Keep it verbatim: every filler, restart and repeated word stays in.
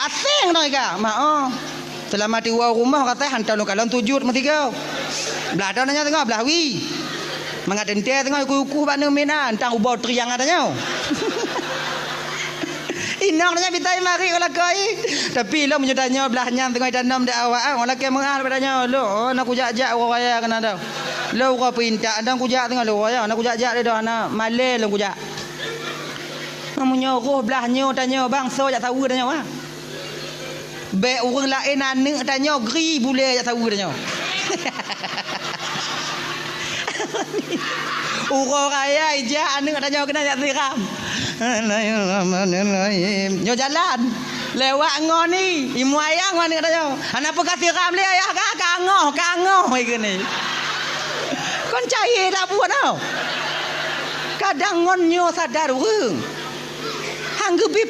Aseng dong ika, mak oh. Selama tiwoe rumoh kata hantom lôn kalon tujut meusigoe. Blah dong nyoe teungoh blah wie. Mangat teuntée teungoh uku-uku bak neumina, entang ubau triang ata nyoe. Inong nyoe bitai mari ulakoi. Tapi lom meunyoe tanyoe blah nyang teungoh itanom di awak, ah, ulakoi meuah daripada nyoe. Lo, oh, na kujak-jak uroe raya keunan tau. Lo uroe peuintak, entang kujak teungoh lo raya, na kujak-jak deh doh, na malée lôn kujak. Meunyoe roh blah nyoe tanyoe bangso jak saweue tanyoe, ah. Bék ureuëng laén aneuëk tanyoe gri bulée jak saweue tanyoe. Uroe raya ijak aneuëk tanyoe keunan jak siram. Bismillahirrahmanirrahim. Nyoe jalan. Lewat ngon ni, imu ayah ngon aneuëk tanyoe. Hana peugah siram lé ayah ka, ka ngoh, ka ngoh ikeu ni. Kon cai dak buet tau. Kadang ngon nyoe sadar ureuëng. Hang geubi